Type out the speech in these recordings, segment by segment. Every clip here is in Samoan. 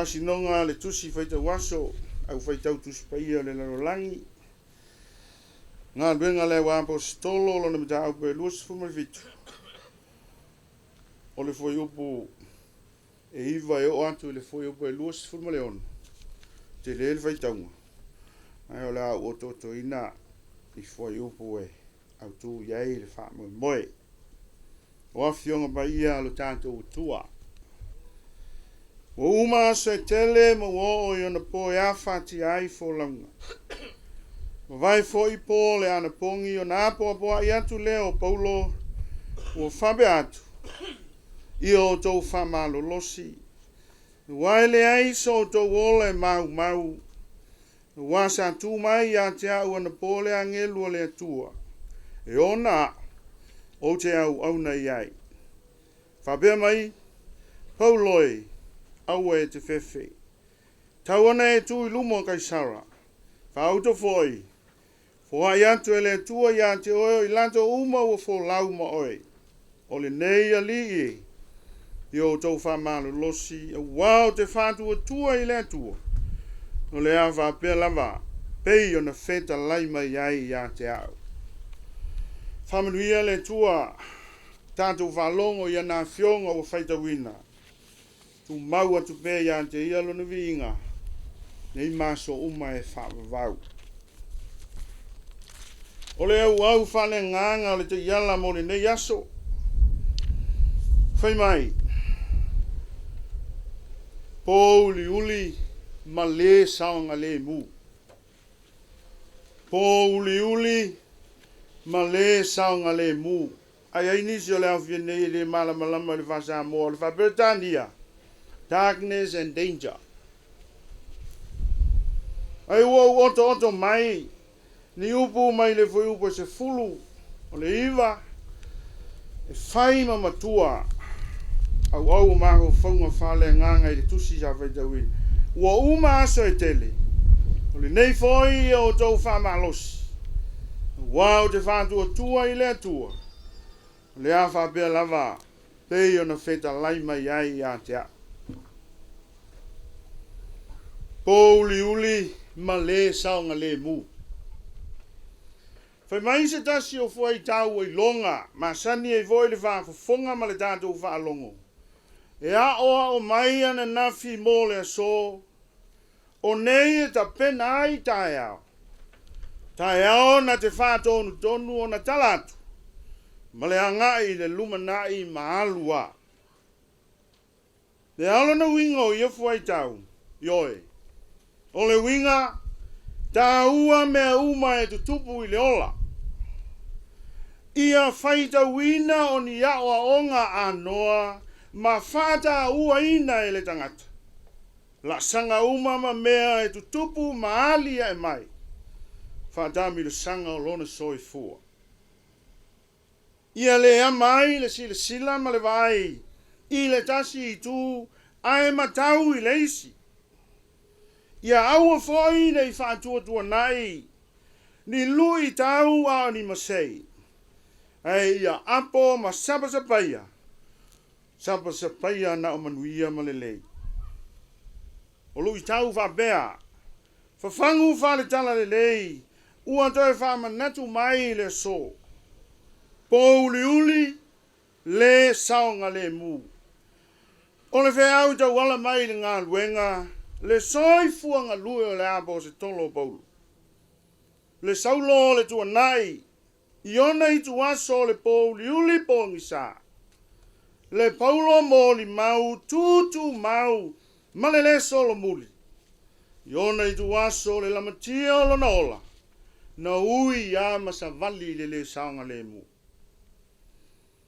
Faasinoga a le Tusi Faitau Aso, Au Faitau Tusi Paia o le Lalolagi, Galuega a le Au Aposetolo, lona mataupu e 27, o le fuaiupu e 9 e oo atu i le fuaiupu e 26, tele le faitauga, ae o le a ou otootoina i fuaiupu e autu i ai le faamoemoe. O Afioga Paia a lo tatou Atua, ua uma aso e tele ma ua oo i ona po e afatia ai folauga. Mavae foi po o le anapogi ona apoapoai atu lea o Paulo ua faapea atu, Ia outou faamalolosi, aua e leai so outou ola e maumau, aua sa tu mai ia te au anapo le agelu a le Atua, e ona au, ou te auauna i ai. Faapea mai, Paulo e, aua e te fefe. Tau ona e tu i luma o Kaisara. Faauto foi, foai atu e le Atua ia te oe o i latou uma ua folau ma oe. O lenei alii e, ia outou faamalolosi, aua ou te faatuatua i le Atua, o le a faapea lava, pei ona fetalai mai ai ia te au. Faamanuia le Atua, tatou faalogo i ana afioga ua faitauina. Tumau atu pea ia te ia lona viiga, nei ma aso uma e faavavau. O le auau faaleagaga o le taiala mo lenei aso. Fai mai, pōuliuli ma lē saogalemu. Pōuliuli ma lē saogalemu. A i ai nisi o le aofia nei e le malamalama i le faa-Samoa, o le faa-Peretania, darkness and danger. Ae ua ou otooto mai ni upu mai le fuaiupu e 10 o le 9 e fai ma matua auau o mafaufauga faaleagaga i le tusi sa faitauina. Ua uma aso e tele, o lenei foi ia outou faamalosi, aua ou te faatuatua i le Atua, o le a faapea lava pei ona fetalai mai ai ia te au. Pōuliuli ma lē saogalemu. Fai mai se tasi o fuaitau ua iloga, masani ai foi le faafofoga ma le tatou faalogo, e aoao mai ananafi mo le aso, o nei e tapena ai taeao. Taeao na te faatonutonu ona tala atu ma le agai i le lumanai ma alu a. Le a lona uiga o ia fuaitau? Ioe. O le uiga, taua mea uma e tutupu i le ola. Ia faitauina o ni aoaoga anoa ma faatauaina e le tagata. Laasaga uma ma mea e tutupu ma aliae mai, faatamilosaga o lona soifua. Ia le ama ai le silasila ma le vaai i le tasi itu ae matau i le isi. Ia aua foi ne i faatuatuanai ni luitau a o ni masei, ae ia apo ma sapasapaia, sapasapaia na o manuia ma lelei. O luitau faapea, fafagu faale-talalelei ua toe faamanatu mai i le aso. Pōuliuli, lē saogalemu. O le feau i tauala mai i le galuega, le soifua galue o le Aposetolo o Paulo. Le Saulo o le tuanai, i ona ituaso o le pōuliuli pogisa, le Paulo molimau tutumau ma le lē solomuli, i ona ituaso o le lamatia o lona ola, na ui a ma savali i le lē saogalemu.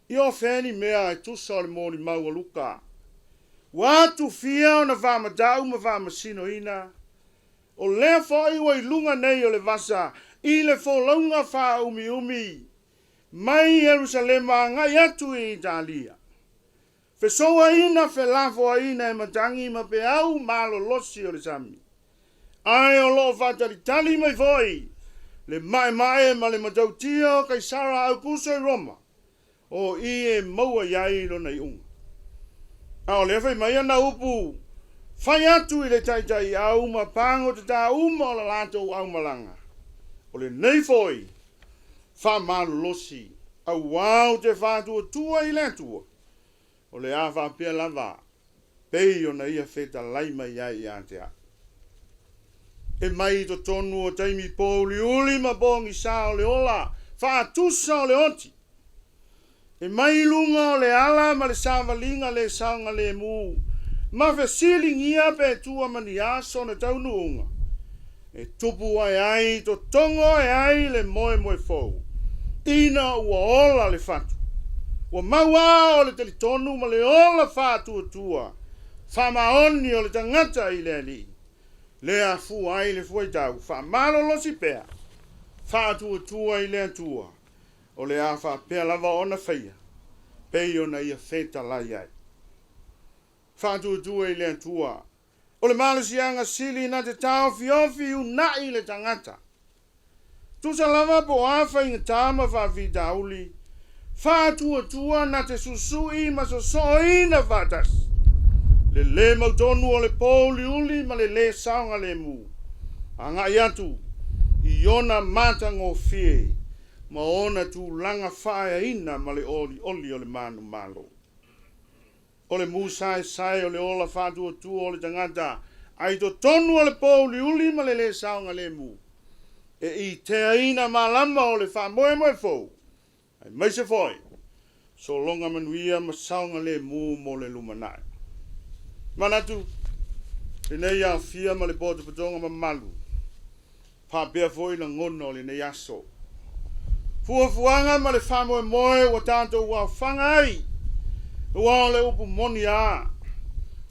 I o fea ni mea e tusa o le molimau a Luka, ua atufia ona faamatau ma faamasinoina, O lea foi ua i luga nei o le vasa i le folauga faaumiumi mai Ierusalema agai atu i Italia, fesouaina felafoaiina e matagi ma peau malolosi o le sami, ae o lo o faatalitali mai foi le maemae ma le matautia o Kaisara Aukuso i Roma, o i e maua i ai lona iuga. A o lea fai mai ana upu Fai atu i le taitaiau ma pagotatā uma o la latou aumalaga, O lenei foi faamalolosi, auā ou te faatuatua i le Atua, o le a faapea lava pei ona Ia fetalai mai ai ia te au. E mai i totonu o taimi pōuliuli ma pogisa o le ola faatusa o le oti, E mai i luga o le ala ma le savaliga le saogalemu, ma fesiligia pe tua ma ni a sona taunuuga, e tupu ae ai totogo ae ai le moemoe fou, ina ua ola le fatu. Ua mau a o le talitonu ma le ola faatuatua faamaoni o le tagata i le Alii, le afua ai le fuaitau faamalolosi pea, faatuatua i le Atua. O le a faapea lava ona faia, pei ona ia fetalai ai. Faatuatua i le Atua. O le malosiaga sili na te taofiofi una'i le tagata. Tusa lava po o a faigata ma faafitauli, faatuatua na te susu'i ma sosooina faatasi le lē mautonu o le pōuliuli ma le lē saogalemu, agai atu i ona matagofie ma ona tulaga faaeaina ma le olioli o le manumalo. O le musaesae o le ola faatuatua o le tagata a i totonu o le pōuliuli ma le lē saogalemu, e iteaina malama o le faamoemoe fou, aemaise foi sologa manuia ma saogalemu mo le lumanai. Manatu lenei aofia ma le potopotoga mamalu, faapea foi lagona o lenei aso. Fuafuaga ma le faamoemoe ua tatou aofaga ai, aua o le upu moni a,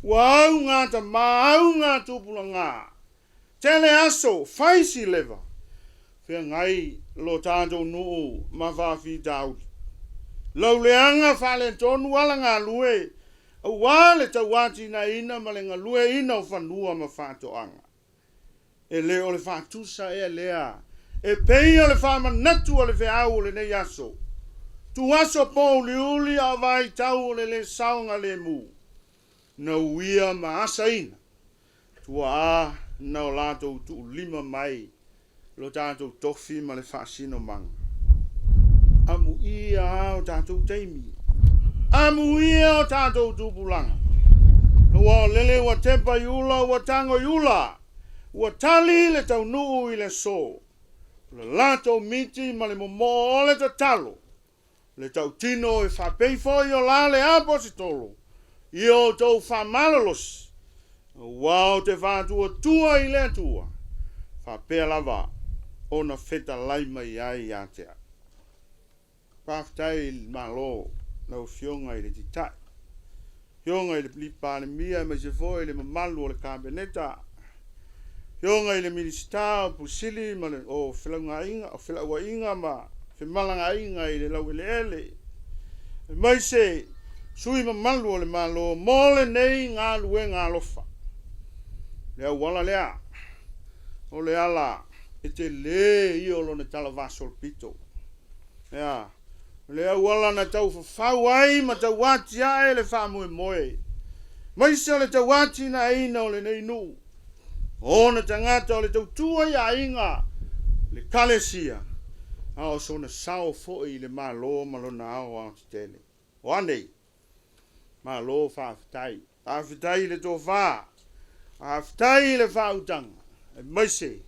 ua augatama, augatupulaga, tele aso, fai si leva, feagai lo tatou nuu ma faafitauli. Lauleaga faaletonu ala galue, aua le tauatinaeina ma le galueaiina o fanua ma faatoaga. E le o le faatusa ea lea e pei o le faamanatu a le feau o lenei aso, tuaso pōuliuli a o vaitau o le lē saogalemu, na uia ma asaina tuaa na o latou tuulima mai lo tatou tofi ma le faasinomaga. Amuia a o tatou taimi, amuia o tatou tupulaga. Ua o lele ua tepa i ula, ua tago i ula, ua tali le taunuu i le aso. O le latou miti ma le momoo o le tatalo Le tautino e faapei foi o la le Aposetolo i o outou faamalolosi, aua ou te faatuatua i le Atua, faapea lava ona fetalai mai ai ia te au. Faafetai i le Malo, lau Afioga i le Taitai, Afioga i le Palemia aemaise foi le mamalu o le Kapeneta, Afioga i le Minisita o Pule Sili ma le o Felaugaaiga, o Felauaiga ma Femalagaaiga i le Laueleele, aemaise sui mamalu o le Malo mo lenei galuega alofa. Le auala lea, o le ala e tele ia o lona talavasolopito. Ea, O le auala na tau fafau ai ma tau atiae le faamoemoe, aemaise o le tau atinaeina o lenei nuu, o ona tagata o le tautua i aiga, le Ekalesia, a o sona sao foi i le Malo ma lona aoaotetele. O a nei? Malo faafetai. Faafetai i le tofa, faafetai i le faautaga, aemaise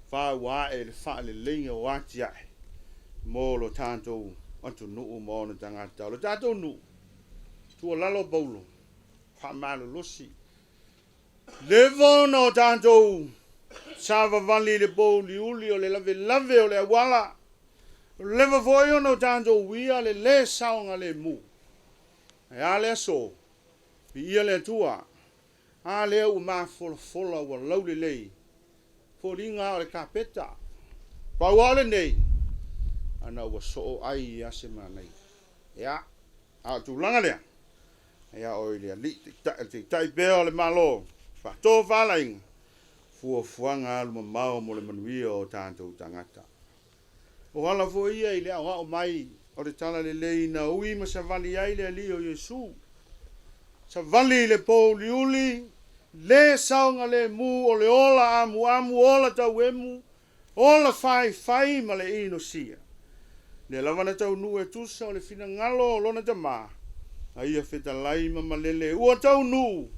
faua ae le faaleleiga o atiae mo lo tatou atunuu ma ona tagata. O le tatou nuu, tuualalo Paulo, faamalolosi. Leva ona o tatou savavali i le pouliuli o le lavelave o le auala, leva foi ona o tatou uia le lē saogalemu. Ae a le aso? Viia le Atua! A lea ua mafolafola ua laulelei, foliga a o le kapeta. Pau a o lenei, ana ua soo ai ia se manaia. Ia, a o le tulaga lea, ia oi le Alii Taitai, le Taitai pea o le Malo, faatofalaiga, fuafuaga alumamao mo le manuia o tatou tagata. O ala foi ia i le aoao mai o le talalelei na ui ma savali ai le Alii o Iesu. Savali i le pōuliuli, lē saogalēmū o le ola amuamu, ola tauemu, ola faifai ma le inosia. Lea lava na taunuu e tusa o le finagalo o lona Tamā, a ia fetalai ma malele, Ua taunuu,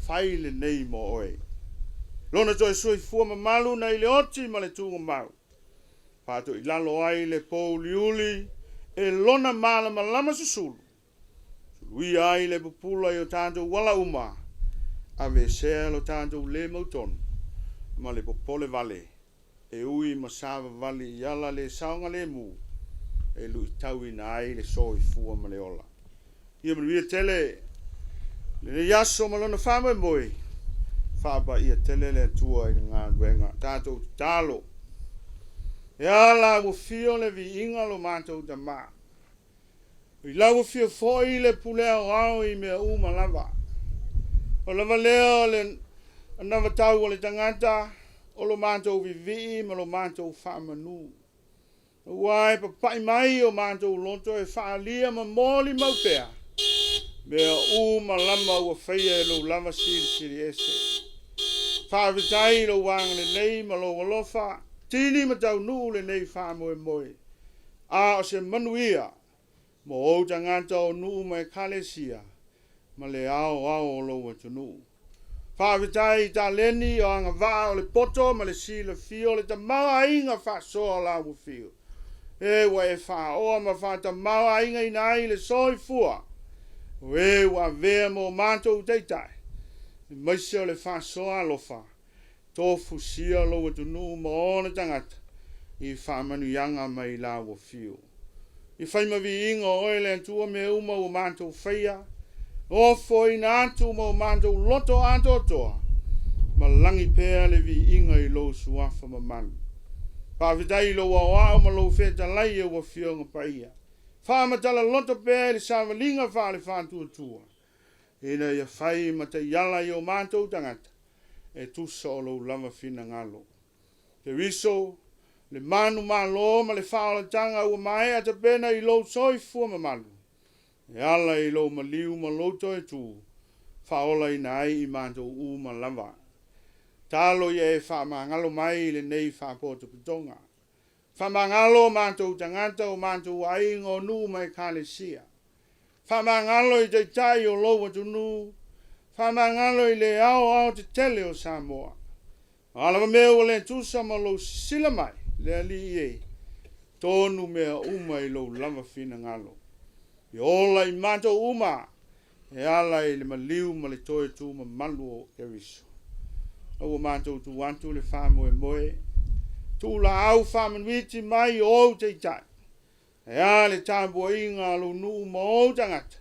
fai lenei mo oe. Lona toe soifua mamalu nai le oti ma le tugamau, faatoilalo ai le pouliuli e lona malamalama susulu, suluia ai le pupula i o tatou ala uma, aveesea lo tatou lē mautonu ma le popole vale e ui ma savavali i ala le saogalemu e luitauina ai le soifua ma le ola. Ia manuia tele lenei aso ma lona faamoemoe, faapaia tele le Atua i le galuega. Tatou tatalo. E ala ua fio le viiga lo matou Tamā. I lau afio foi le pule aoao i mea uma lava. O lava lea o le anavatau a le tagata o lo matou vivii ma lo matou faamanu. Aua e papai mai o matou loto e faaalia ma molimau pea mea uma lava ua faia e lou lava silisili ese. Faafetai i lou agalelei ma lou alofa, tini ma taunuu lenei faamoemoe. A o se manuia mo ou tagata o nuu ma ekalesia ma le aoao o lou atunuu. Faafetai i taleni o agavaa o le poto ma le silafia o le tamaoaiga faasoa o lau afio, e ua e faaoa ma faatamaoaigaina ai le soifua o e ua avea ma o matou taitai, aemaise o le faasoa alofa Tofusia lou atunuu ma ona tagata i faamanuiaga mai lau afio. I fai ma viiga o oe le Atua mea uma ua matou faia, ofoina atu ma o matou loto atoatoa, ma lagi pea le viiga i lou suafa mamalu. Faafetai i lou aoao ma lou fetalai e ou Afioga Paia. Faamatala loto pea i le savaliga faale-faatuatua, ina ia fai ma taiala i o matou tagata e tusa o lou lava finagalo. Keriso, le manumalo ma le faaolataga ua maea tapena i lou soifua mamalu, e ala i lou maliu ma lou toe tu, faaolaina ai i matou uma lava. Talo ia e faamagalo mai i lenei faapotoptoga. Faamagalo o matou tagata, o matou aiga, o nuu ma ekalesia. Faamagalo i taitai o lou atunuu, faamagalo i le aoaotetele o Samoa. O a lava mea ua le tusa ma lou sisila mai, le Alii e, tonu mea uma i lou lava finagalo. Ia ola i matou uma e ala i le maliu ma le toe tu mamalu o Keriso. A ua matou tu atu le faamoemoe, tuulaau faamanuiti mai o ou taitai, Ae a le tapuaiga a lou nuu ma ou tagata,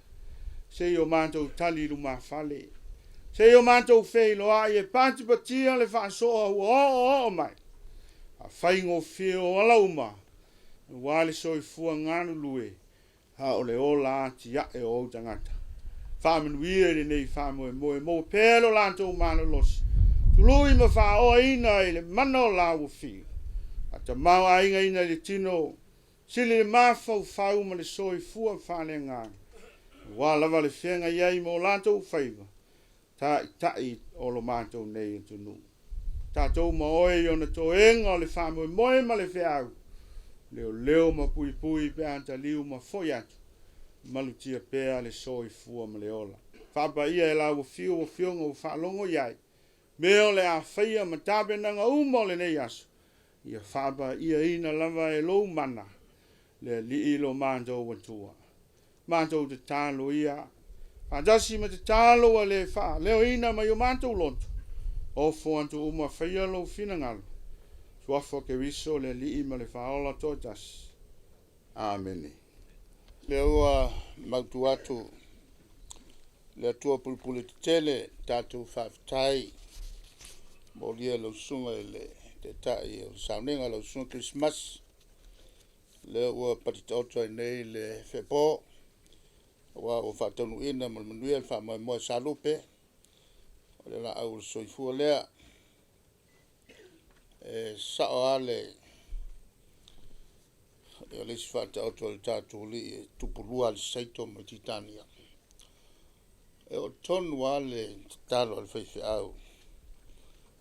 se i o matou tali i lumafale, se i o matou feiloai e patipatia le faasoa ua oooo mai, faafaigofie o ala uma, aua le soifua galulue a o le ola atiae o ou tagata. Faamanuia i lenei faamoemoe, maua pea lo latou malolosi, tului ma faaoaina i le mana o lau afio, faatamaoaigaina i le tino, Sili le mafaufau ma le soifua faaleagaga, aua lava le feagai ai ma o latou faiva, taitai o lo matou nei atunuu. Tatou ma oe i ona toega o le faamoemoe ma le feau, leoleo ma puipui pe a taliu ma foi atu, malutia pea le soifua ma le ola. Faapaia e lau afio afioga ua faalogo i ai, mea o le a faia ma tapenaga uma o lenei aso, Ia faapaiaina lava e lou mana le Alii lo matou Atua. Matou tatalo ia, faatasi ma tatalo ua le faaleoina mai o matou loto, ofo atu uma faia lou finagalo. Suafa Keriso le Alii ma le Faaola toatasi. Amene. Lea ua mautu atu le Atua pulepule tetele, tatou faafetai molia i lau susuga i le Taitai o le sauniga, lau susuga Kerisimasi. Lea ua pati taoto ai nei le feepo, aua ua faataunuuina ma le manuia le faamoemoe sa lupe, o le laau o le soifua lea. E sao lava le o le isi faataoto a le tatou Alii, e tupulua lava le saito ma le titania. E oo tonu lava le tatalo a le faifeau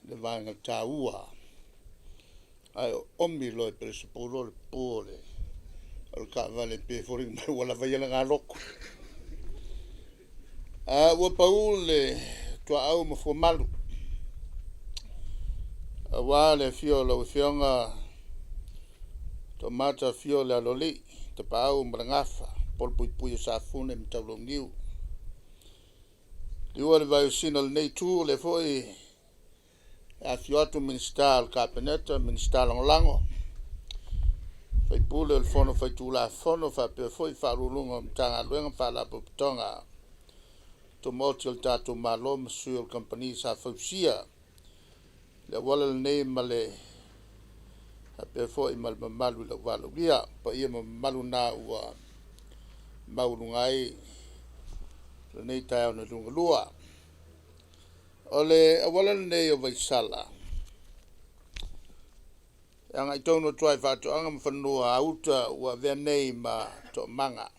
i le vaega taua, ae oomi loa e Pelesepulu le pu o le taavale e pei e foliga mai ua lava ia lana loto. A ua pau le tuaau ma fuamalu, aua le afio o lau Afioga Toomata afio le Aloalii Tapaau ma le Gafa, pola puipui o Safune ma Taulauniu. Liua le vaiosina o lenei itu, o lea foi e afio atu Minisita o le Kapeneta, Minisita Lagolago, Faipule o le Fono Faitulafono faapea foi Faauluuluga o Matagaluega ma Faalapotopotoga Tumaoti o le tatou Malo ma sui o le Kamupani sa fausia le auala lenei ma le faapea foi ma le mamalu i le auvalaulia. O paia ma mamalu na ua maualuga ai lenei taeao na liugalua. O le auala lenei o Vaisala e agai tonu atu lava i Faatoaga ma Fanua-a-Uta ua avea nei ma toomaga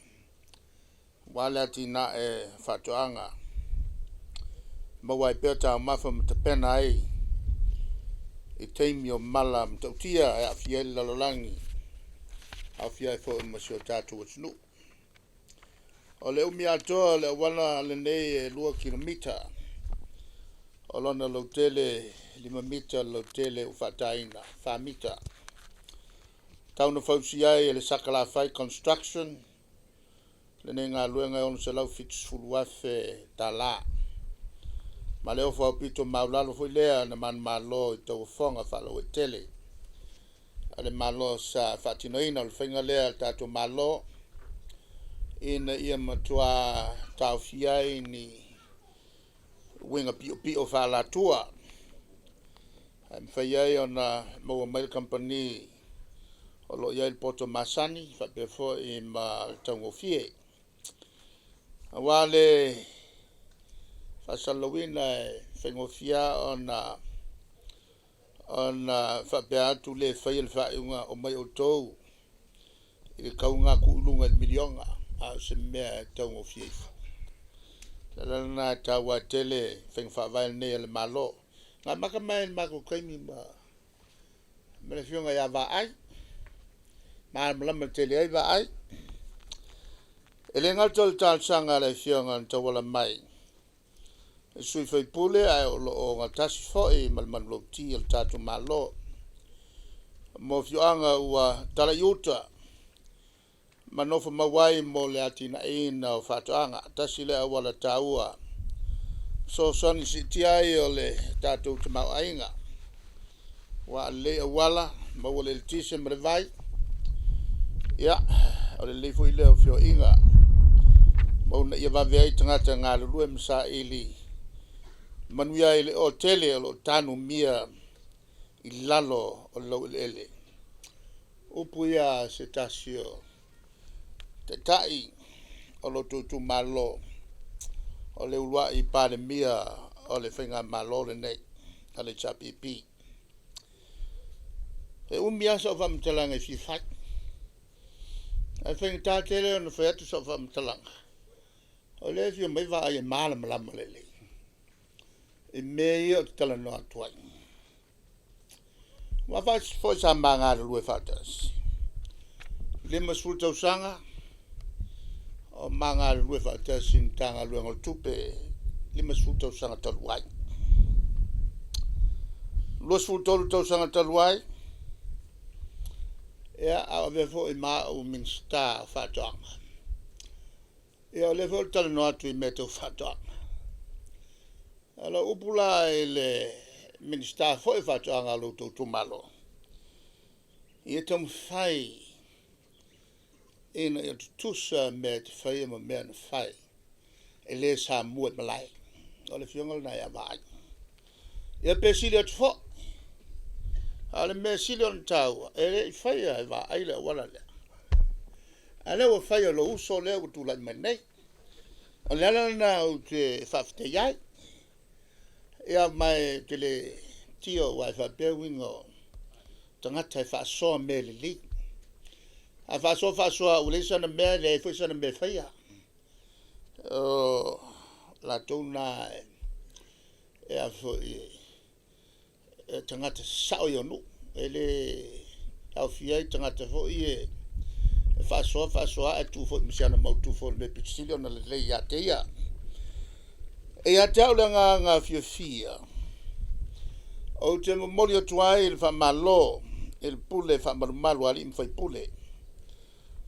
aua le atinae o faatoaga, maua ai pea taumafa ma tapena ai i taimi o mala matautia e aafia ai le lalolagi, aofia ai foi ma si o tatou atunuu. O le umi atoa o le auala lenei e 2 kilomita, o lona lautele e 5 mita le lautele ua faataina, 4 mita. Tau na fausia ai e le Sakalafai Construction lenei galuega e $670,000. Ma le ofo aupito maualalo foi lea na manumalo i tauofoga faalauaitele a le Malo sa faatinoina. O le faiga lea a le tatou Malo ina ia matua taofia ai ni uiga piopio faaleatua, ae mafai ai ona maua mai le kamupani o lo o i ai le poto masani faapea foi ma le taugofie. Aua le faasalalauina e faigofie lava ona faapea atu le faia le faaiuga, omai outou i le tau lena tuu i luga i le miliona, a o se mea e taugofie ifo. O le ala lena e taua ai tele faiga faavae nei a le Malo. Na amata mai lava i le matou taimi ma le afioga ia Vaai, malamalama tele ai Vaai. E le gata o le talosaga a le afioga na tauala mai i le sui faipule, ae o lo o ogatasi foi ma le manulauti a le tatou Malo mo afioaga ua tala i uta ma nofomau ai mo le atinaeina o faatoaga. Tasi lea auala taua e fesoasoani siitia ai o le tatou tamaoaiga, aua a lelei auala, maua le eletise ma le vai, ia o le lelei foi lea o feoaiga ma uunaia vave ai tagata e galulue ma saili manuia ai le oa tele o lo o tanumia i lalo o le laueleele. O upu ia a se tasi o Taitai o lo outou itumalo, o le uluai Palemia o le Faigamalo lenei a le HRPP. E umi lava sau faamatalaga e fia fai, ae faigata tele ona fai atu sau faamatalaga, o lea e afio mai Vaai e malamalama lelei i mea ia ou te talanoa atu ai. Aua foi sa ma galulue faatasi, 50 tausaga o ma galulue faatasi i le Matagaluega o le Tupe, 50 tausaga talu ai. 23 tausaga talu ai, ia, a o avea foi ma au ma Minisita o Faatoaga. Ia o lea foi ou te talanoa atu i mea tau faatoaga. O lau upu la i le Minisita foi o Faatoaga a lo outou itumalo, ia taumafai ina ia tutusa mea e te faia ma mea na fai, e le samua i malae. O le afioga lena ia Vaai. Ia pe sili atu foi. A o le mea e sili ona taua, e le i faia e Vaai le auala lea, a o lea ua fai e lou uso lea ua tulai mai nei. O le ala lena ou te faafetai ai. Ia ma ou te le tio aua e faapea uiga o tagata e faasoa mea lelei. A faasoa faasoa lava ua leai sana mea, e leai foi sana mea e faia. latou na e a foi e tagata sasao ia o nuu, e le aofia ai tagata foi e faasoa faasoa ae tu foi ma si ana mautu foi o le mea pito sili ona lelei ia te ia. E ia te au le agaga fiafia, ou te momoli atu ai le faamalo i le pule faamalumalu a alii ma faipule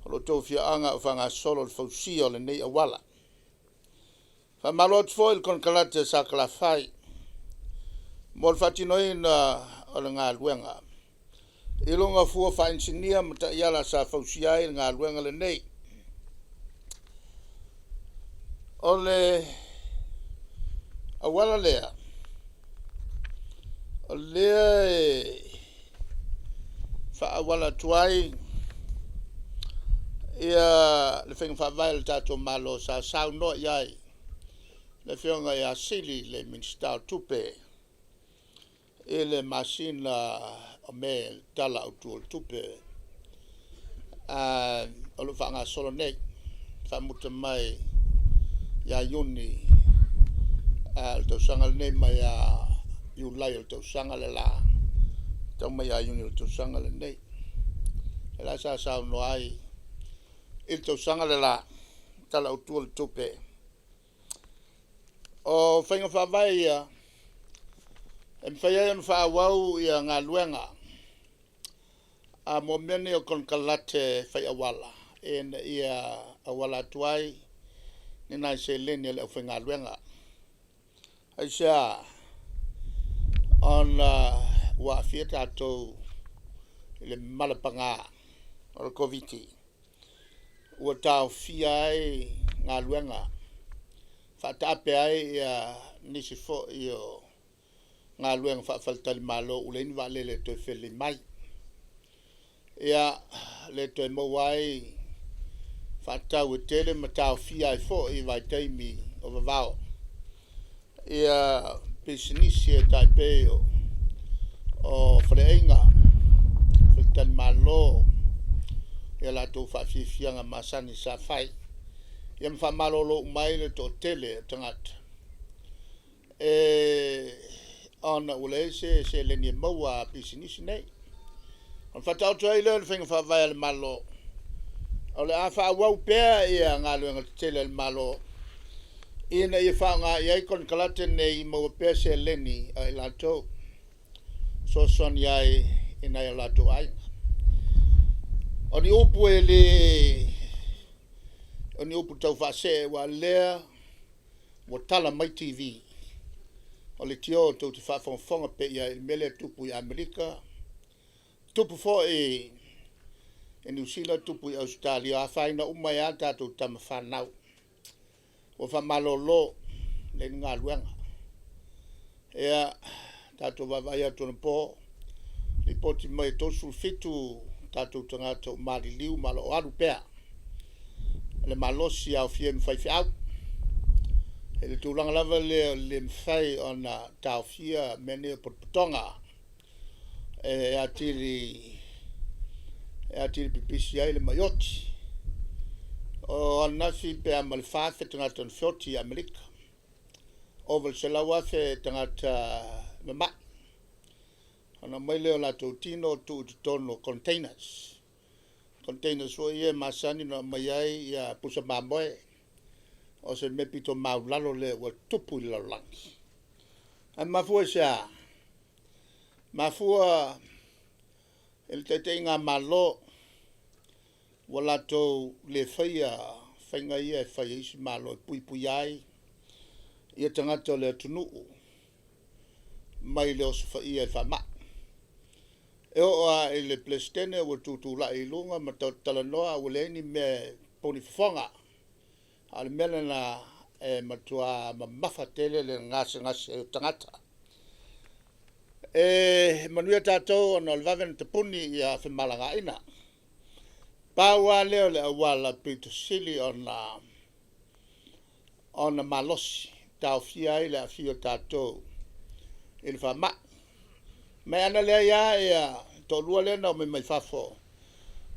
o lo outou afioaga o faagasolo le fausia o lenei auala. Faamalo atu foi i le konekarate a Sakalafai mo le faatinoina o le galuega i luga o fua faainisinia ma taiala sa fausia ai le galuega lenei. O le auala lea, o lea e faaauala atu ai ia le faiga faavae a le tatou Malo sa saunoa i ai le Afioga ia Sili le Minisita o Tupe i le masina o Me i le Tala Autu o le Tupe o lo o faagasolo nei, faamuta mai ia Iuni o le tausaga lenei mai ia Iulai o le tausaga le la, tau mai ia Iuni o le tausaga lenei. O la sa saunoa ai i le tausaga le la, Tala Autu o le Tupe. O faiga faavae ia e mafai ai ona faaauau ia galuega mo mea nei o konekarate fai auala ina ia auala atu ai ni nai seleni a le aufaigaluega. Aisea? Ona ua aafia tatou i le mala paga o le Koviti ua taofia ai galuega, faataape ai nisi foi o galuega faafaletalimalo ua leai ni vaalele e toe felelei mai. Ia, le toe maua ai faatau e tele ma taofia ai foi i vaitaimi o vavao ia pisinisi e tai pei o faleaiga, faletalimalo i a latou faafiafiaga masani sa fai, ia ma faamalolo uma ai le toatele o tagata ona ua leai se seleni e maua a pisinisi nei. Ona faataoto ai lea o le faiga faavae a le Malo, o le a faaauau pea galuega tetele a le Malo ina ia faaaoga i ai konekarate nei e maua pea seleni a i latou e fesoasoani ai i nai o latou aiga. O ni upu e le o ni upu taufaasee aua o lea ua tala mai TV, o leitio tou te faafogafoga pea i ai i le mea lea e tupu i Amerika, tupu foi i Niu Sila, tupu i Ausetalia, afaina uma ai lava tatou tama fanau. Ua faamalolo, leai ni galuega. Ia, tatou vaavaai atu anapo, lipoti mai e 37 tatou tagata ua maliliu ma o lo o alu pea le malosi e aofia ai ma faifeau. I le tulaga lava lea o le le mafai ona taofia mea nei o potopotoga e atili pipisi ai le mai oti. O ananafi pe a ma le 4,000 tagata na feoti i Amerika, ova i le 100,000 tagata mamai, ona aumai lea o latou tino tuu i totonu o containers, containers foi ia e masani ona aumai ai pusa mamoe. O se mea pito maualalo lea ua tupu i le lalolagi. Ae mafua i se a? Mafua i le taitaiga a Malo ua latou le faia faiga ia e fai e isi Malo e puipuia ai ia tagata o le atunuu mai le osofaia e faamai. E oo lava i le Peresetene ua tutulai i luga ma talanoa ae ua leai ni mea e ponifofoga. A o le mea lena e matua mamafa tele le gasegase ai o tagata. E manuia tatou ona o le vave ona tapuni femalagaaiga. Pau lava lea o le auala pito sili ona malosi e taofia ai le aafia o tatou i le faamai. Ma ana leai lava le toalua lea na omai mai fafo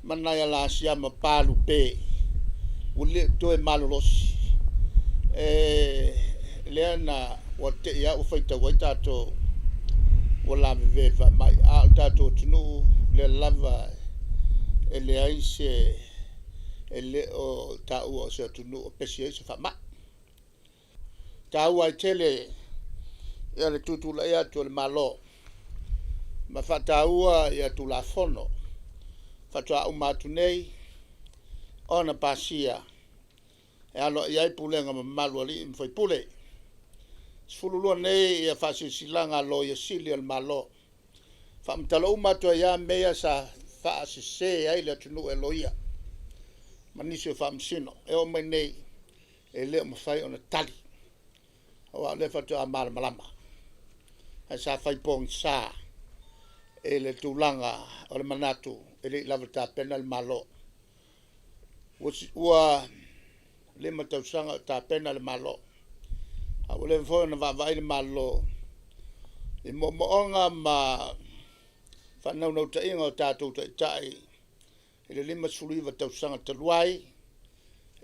ma nai alasiama palupe, ua le o toe malolosi, e lea na ua te'i lava ua faitau ai tatou ua lavevea i le faamai, a o le tatou atunuu lea lava e leai se, e le o taua o se atunuu o pesi ai se faamai. E taua ai tele ia le tutulai atu o le Malo ma faataua ia Tulafono faatoa uma atu nei ona pasia e aloaia ai pulega mamalu a alii ma faipule. E 12 nei ia faasilasilaga a Loia Sili o le Malo, faamatala uma atu ai lava mea ia sa faasese ai le atunuu e loia ma nisi o faamasino. E oo mai nei, e le o mafai ona tali, aua o lea faatoa malamalama, ae sa fai pogisa i le tulaga o le manatu e le i lava tapena le Malo. Ua 5 tausaga o tapena le Malo, a ua leva foi ona vaavaai le Malo i moomooga ma faanaunautaiga o tatou Taitai i le 59 tausaga talu ai,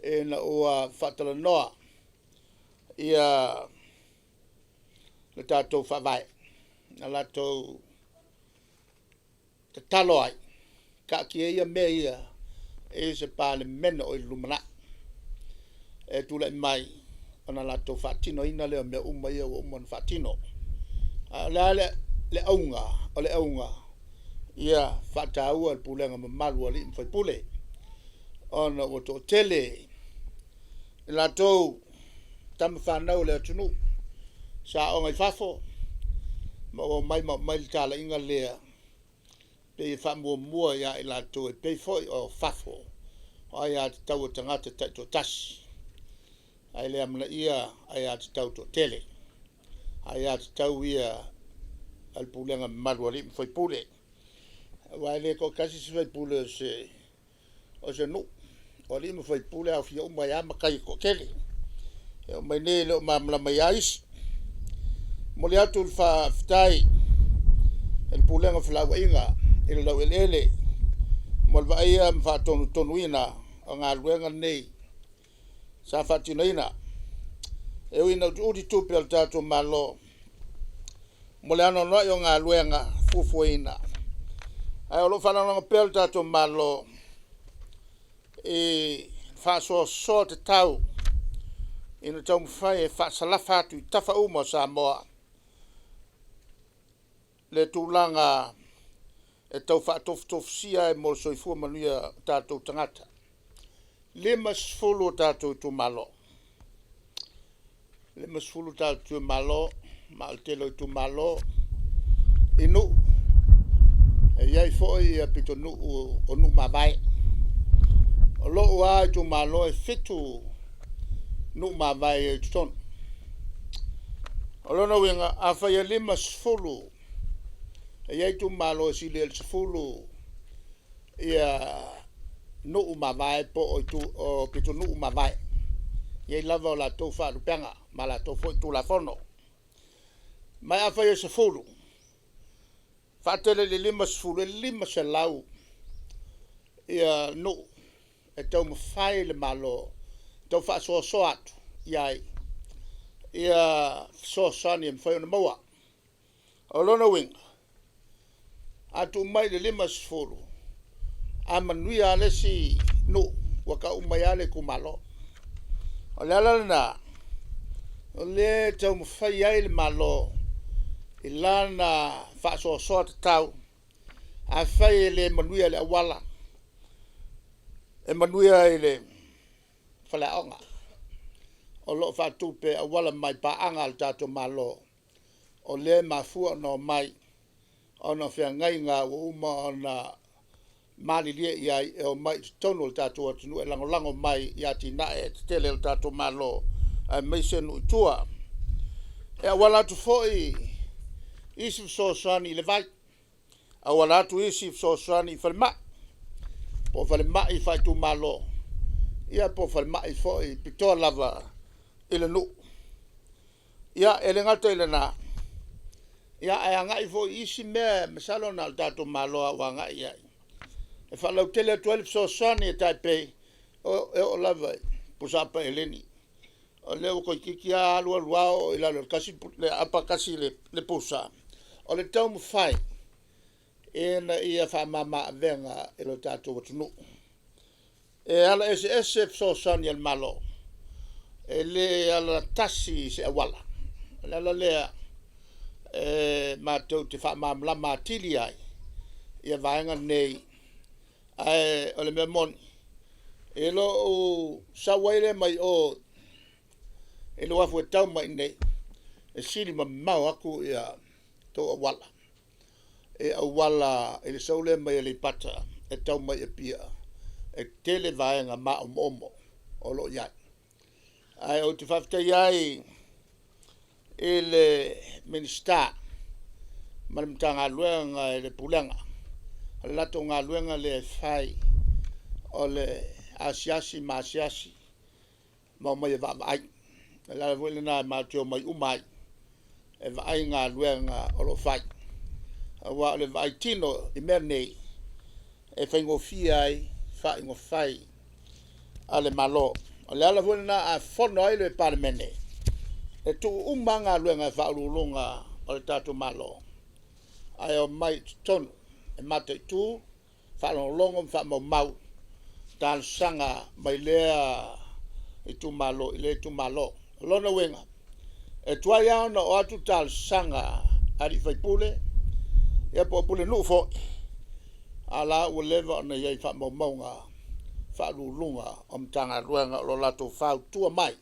ina ua faatalanoa ia le tatou Faavae, na latou tatalo ai, taatia ia mea ia i se Palemene o i le lumanai, e tulai mai ona latou faatinoina lea o mea uma ia ua uma ona faatino. A o le a le auga? O le auga, ia faataua le pulega mamalu a alii ma faipule, ona ua toatele i latou tama fanau a le atunuu sa aooga i fafo, ma ua omai ma aumai le talaiga lea, pei e faamuamua ia i latou e pei foi o fafo o aiatatau a tagata taitoatasi, ae le amanaia aiatatau toatele, aiatatau ia a le pulega mamalu a alii ma faipule. Aua e le toatasi se faipule o se nuu, o alii ma faipule e aofia uma ai lava matai e toatele. E oo mai nei e le o malamalama ai lava isi. E momoli atu le faafetai i le Pulega o Felauaiga i le laueleele mo le vaaia ma faatonutonuina o galuega nei sa faatinoina. E ui ina utiuti tupe a le tatou Malo mo le anoanoai o galuega fuafuaina, ae o lo o faalagolago pea le tatou Malo i faasoasoa tatau ina taumafai e faasalafa atu i tafa uma o Samoa le tulaga e tau faatofutofusia ai mo le soifua manuia o tatou tagata. 50 o tatou itumalo, 50 tatou itumalo, ma o le tele o itumalo i nuu, e i ai foi pitonuu o nuu mavae. O lou lava itumalo e 7 nuu mavae e i ai i totonu. O lona uiga, afai e 50, e i ai itumalo e sili ai i le 10 ia nuu mavae po o pitonuu mavae. E i ai lava o latou faalupega ma latou foi Tulafono. Ma afai e 10, faatele i le 50, e 500 ia nuu e taumafai le Malo e tau faasoasoa atu i ai ia fesoasoani e mafai ona maua. O lona uiga, a tuu mai i le 50, a manuia lava le isi nuu, ua tau mai lava le itumalo. O le ala lena o lea e taumafai ai le Malo i lana faasoasoa tatau. Afai e le manuia i le auala, e manuia i le faleaoga o lo o faatupe auala mai paaga a le tatou Malo, o lea e mafua ona omai ona o feagaiga ua uma ona malilie i ai e omai i totonu o le tatou atunuu e lagolago mai i atinae tetele a le tatou Malo, aemaise nuu i tua. E auala atu foi isi fesoasoani i le vai, auala atu isi fesoasoani i falemai, po o falemai faaitumalo, ia po o falemai foi pitoa lava i le nuu. Ia, e le gata i lena, ae agai foi i isi mea, masalo na o le tatou Malo lava ua agai i ai e faalautele atu ai le fesoasoani e tai pei e oo lava i pusaapa eleni. O lea ua toeitiiti lava alu alu lava oo i lalo i le tasi le aapa tasi le pusa. O le taumafai ina ia faamama avega i lo tatou atunuu. E ala eseese fesoasoani a le Malo, e le alatasi i se auala. O le ala lea e matou te faamalamalama atili ai ia vaega nei. Ae o le mea moni, i lou sau ai lea mai o i le uafu e tau mai i inei, e sili mamao atu ia tou auala i auala i le sau lea mai Aleipata e tau mai i Apia. E tele vaega maomoomo o lo o i ai. Ae ou te faafetai ai i le Minisita ma le Matagaluega i le Pulega, o le latou galuega lea e fai, o le asiasi ma asiasi ma omai e vaavaai. O le ala foi lena matou te omai uma ai e vaai galuega o lo o fai. Aua o le vaai tino i mea nei, e faigofie ai faaiuga fai a le Malo. O le ala foi lena a fono ai le Palemene, e tuu uma lava galuega a Ofisa Sili o Pulega o le tatou Malo, ae omai i totonu e mataitu, faalogologo ma faamaumau talosaga mai lea itumalo i lea itumalo. O lona uiga, e tuai lava ona oo atu talosaga a alii faipule ia po o Pulenuu foi, a o la ua leva ona i ai i faamaumauga a Ofisa Sili o Pulega o Matagaluega o lo o latou fautua mai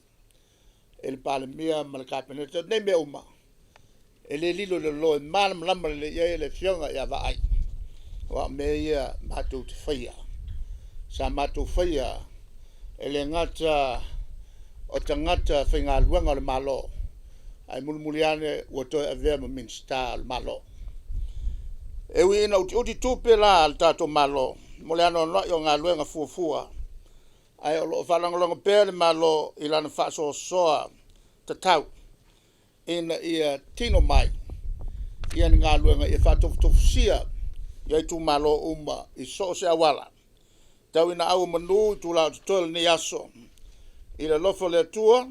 i le Palemia ma le Kapeneta. O nei mea uma, e le lilo i le lolo, e malamalama lelei i ai le Afioga ia Vaai, aua o mea ia matou te faia. Sa matou faia e le gata o tagata faigaluega a le Malo, ae mulimuli ane ua toe avea ma Minisita o le Malo. E ui ina utiuti tupe la a le tatou Malo mo le anoanoai o galuega fuafua, ae o lo o faalagolago pea le Malo i lana faasoasoa tatau ina ia tino mai ia ni galuega ia faatofutofusia ia itumalo uma i so o se auala. Tau ina au o manu itula o totoe o lenei aso, i le alofa o le Atua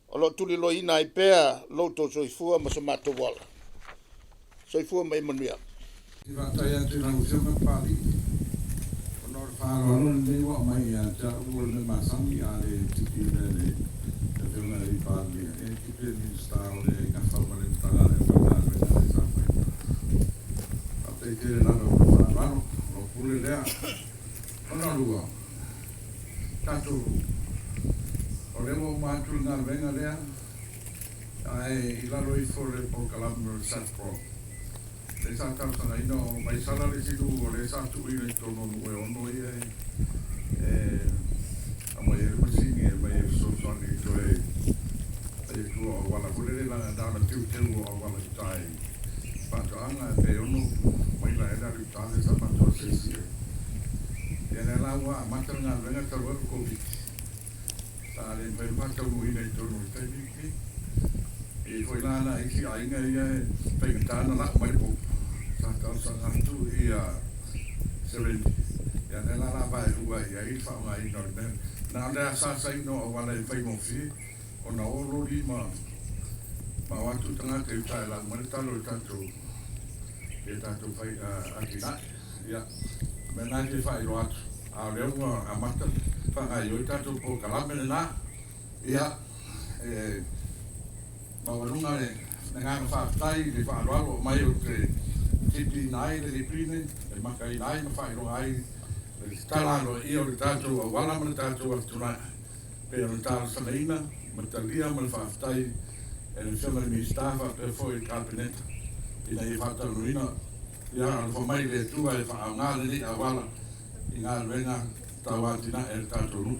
o lo o tuliloaina ai pea lo outou soifua ma so matou ola. Soifua ma ia manuia. Faafetai atu i lau Afioga Papalii, ona o le faaaloalo lenei ua aumai ia te au, o le mea masani a le tipiina e le Afioga i le Palemia, e tipi e le Minisita o le nafa ma le Matagaluega o Galuega le saunoaina. Faafetai tele lava mo le faaaloalo, o lou pule lea. Lona lua, tatou, o lea ua uma atu le galuega lea, ae i lalo ifo o le polokalame o le SAFPROM, lea sa talosagaina o Vaisala le isi nuu o lea sa tuuina i totonu o nuu e 6 ia e aumai ai le masini e aumai e fesoasoani i toe fai atu o auala foi lele leaga na ona teuteu o auala i uta i faatoaga pe 6 maila ea le alu i uta lea sa matou asiasi i ai. Ia lea la ua amata le galuega talu ai o le Koviti sa le mafai ona faataunuuina i totonu o le taimi lenei. E i ai foi la nai isi aiga ia e faigata ona lau mai le popo, sa talosaga atu ia seleni, ia lea la o le a vaelua i ai le faaaogaina o le mea. Na o le asaasaina o auala e faigofie ona o loli ma o atu tagata i uta e lau mai le talo i tatou i tatou fai atinae. Ia, o le mea lena e fia faailoa atu, a o lea ua amata faagaoioi tatou polokalame lena. Ia, e maualuga le agaga faafetai i le faaaloalo mai ou te tipiina ai le Lipine e makaina ai ma faailoa ai le tatala aloaia o le tatou auala ma le tatou atinae pei ona talosagaina ma talia ma le faafetai e le Afioga i le Minisita faapea foi le Kapeneta ina ia faatalanoaina. Ia alofa mai le Atua e faaaoga lenei auala i galuega tau atinae a le tatou nuu.